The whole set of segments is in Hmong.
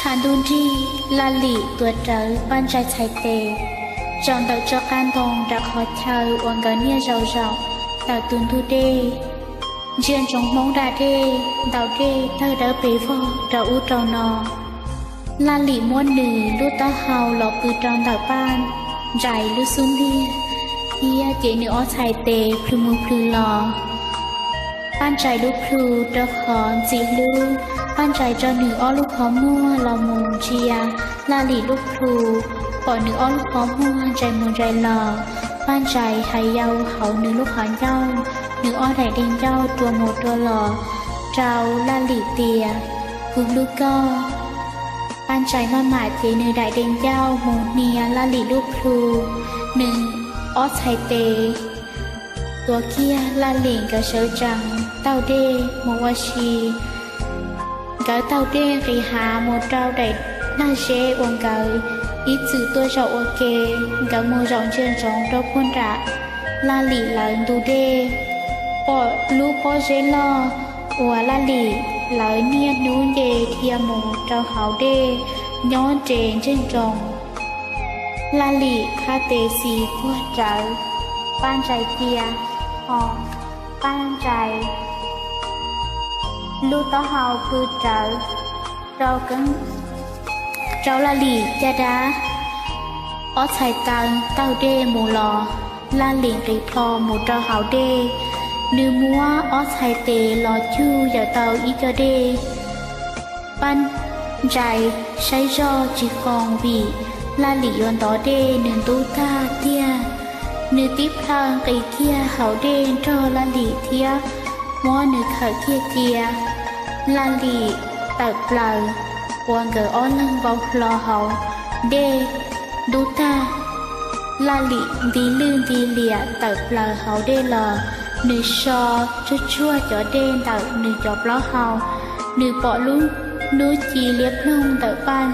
Tshav ntuj nrig, Laj Lim tuav rawv Paj Ntsais txhais tes zaum ntawm tsob qab ntoo nram qhov chaw uas nkawd niaj zaus zaum ntawm tus ntug dej. Ntsia ntsoov Hmoob da dej, ntaus dej tawg dawb pes vog rau ub rau no. Laj Lim muab nws lub taub hau los pw rau ntawm Paj Ntsais lub xub ntiag, thiab ces nws ob txhais tes plhws mus plhws los Paj Ntsais lub plhu, rau qhov ntxim hlub, Paj Ntsais tso nws ob lub qhov muag los mus ntsia Laj Lim lub plhu, pom nws ob lub qhov muag ntsais mus ntsais los. Paj Ntsais hais yau hauv nws lub qhov ncauj, nws ob daim dej ncauj rua mus rua los rau Laj Lim tias, Kuv hlub koj. Paj Ntsais maj mam cev nws daim dej ncauj mus hnia Laj Lim lub plhu, nws ob txhais tes tuav kiag Laj Lim nkawd sawv tsees taug dej mus ua si. Nkawd taug dej nqis hav mus rau daim nag zeb uas nkawd ib txwm tuaj zaum ua ke. Nkawd mus zaum ntsia ntsoov rau puag nram Laj Lim lawv ntug dej, pom lub pob zeb loj uas Laj Lim lawv niaj hnub nce dhia mus rau hauv dej nyob nres ntsej nroos. Laj Lim qhab tes xis puag rawv Paj Ntsais cia, ho Paj Ntsais lub taub hau pw rawv rau, rau Laj Lim caj dab. Ob txhais taw taug dej mus los, Laj Lim nqis plho mus rau hauv dej. Nws muab ob txhais tes los cug yawm tau ib co dej. Paj Ntsais saib zoj tsis qoo vim Laj Lim yuav ntov dej, nws ntub tag tiag. Nws tib plhaw nqis kiag hauv dej nrog Laj Lim thiab muab nws khawm kiag cia. Laj Lim tawm plaws ua nkawd ob leeg vau hlo hauv dej ntub tag. Laj Lim nti lwj nti liam tawm plaws hauv dej los, nws so tsuag tsuag cov dej ntawm nws cov plaub hau. Nws pom lub hnub ci liab ploog ntawm Paj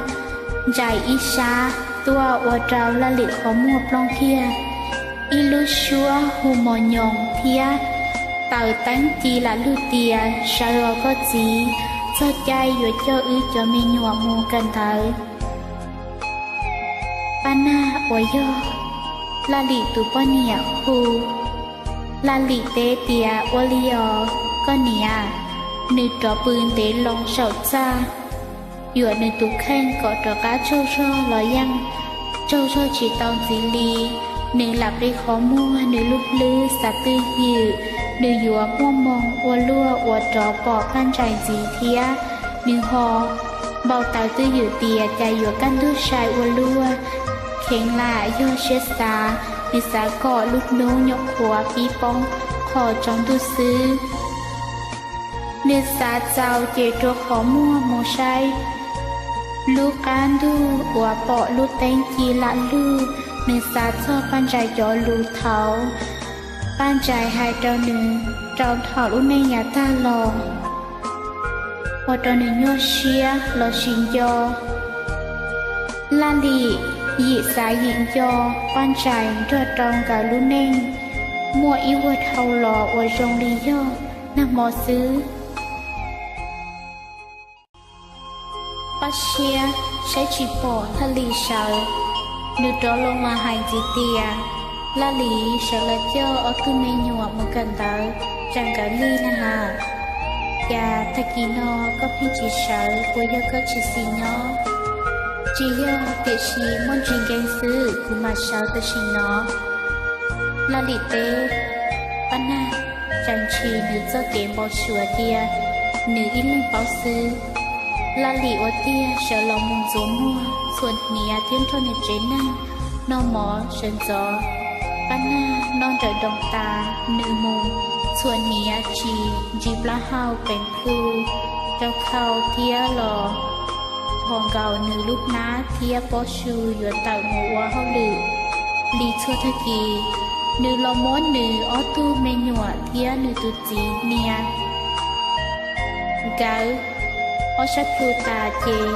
Ntsais ib sab tuaj ua rau Laj Lim qhov muag plooj kiag. Ib lub suab hu mos nyoos thiab taws teeb ci lam lug tias, Sawv os koj txiv, txog caij yuav coj wb cov me nyuam mus kawm ntawv. Paj Nag uas yog Laj Lim tus poj niam hu. Laj Lim teb tias, Ua li os koj niam. Nws rov pw ntev loo saum txaj, yuam nws tus kheej kom rov qab tsaug zog los yeej tsaug zog tsis tau ntxiv li. Nws lam qi qhov muag, nws lub hlwb xav twj ywm, nws yuav muaj moo ua luaj uas rov pom Paj Ntsais ntxiv thiab. Nws ho npau taws twj ywm tias cas yuav kaj ntug sai ua luaj. Kheev lam yog siab xav, nws xav kom lub hnub nyuam qhuav pib poob qho tsaus ntuj xwb. Nws xav txaus ces rua qhov muag mus saib lub qab ntug uas pom lub teeb ci lam lug. Nws xav txog Paj Ntsais cov lus thaud Paj Ntsais hais rau nws rau thaum lub neej yav tag los, ua rau nws nyuaj siab los sis nco. Laj Lim yim xav yim nco Paj Ntsais nrog rau nkawd lub neej muaj ib vuag dhau los uas zoo li yog nag hmo xwb. Paj Siab saib tsis pom Laj Lim sawv, nws rov loo mas hais ntxiv tias, Laj Lim, sawv los coj ob tug me nyuam mus kawm ntawv tsam nkawd lig na has. Cas tag kis no koj pheej tsis sawv, puas yog koj tsis xis nyob? Tsis yog, tiam sis muaj ntsis nkees xwb, kuv mam sawv tam sim no. Laj Lim teb. Paj Nag, tsam ntshis nws txoj kev npau suav cia nws ib leeg paub xwb. Laj Lim ua tiag sawv los mus ntxuav muag, txhuam hniav thiab nrog nws tsev neeg noj mov sawv ntxov. Paj Nag noj nrawm nroos tas, nws mus txhuam hniav tsis ntsig plaub hau, peev plhu rau khau thiab los thos nkaus nws lub hnab thiab pob su yuav tawm mus ua hauj lwm li txhua tag kis. Nws los muab nws ob tug me nyuam thiab nws tus txiv hnia nkawd ob sab plhu tas ces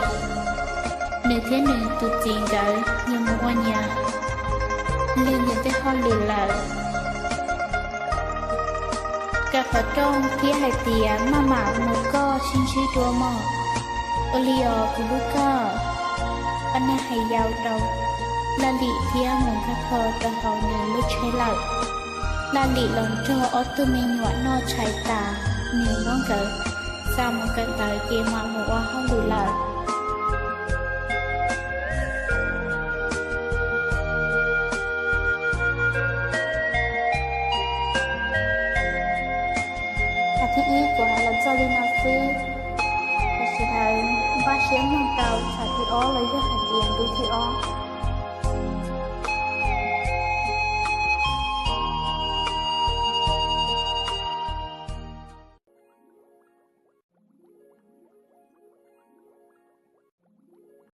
nws thiab nws tus txiv nkawd nyias mus ua nyias li nyias tej hauj lwm lawm. Kaw qhov rooj thiab hais tias, Maj mam mus koj sib ntsib dua mog. Ua li os kuv hlub koj. Paj Nag hais yau rau Laj Lim thiab mus nkag kho rau hauv nws lub tsheb lawm. Laj Lim los nrog ob tug me nyuam noj tshais tas, nws muab nkawd xa mus kawm ntawv ces mam mus ua hauj lwm lawm. Qhov thib ib kuv hais los txog li no xwb, tam sim no npaj siab mloog rau qhov thib ob los yog hais tias ntu thib ob.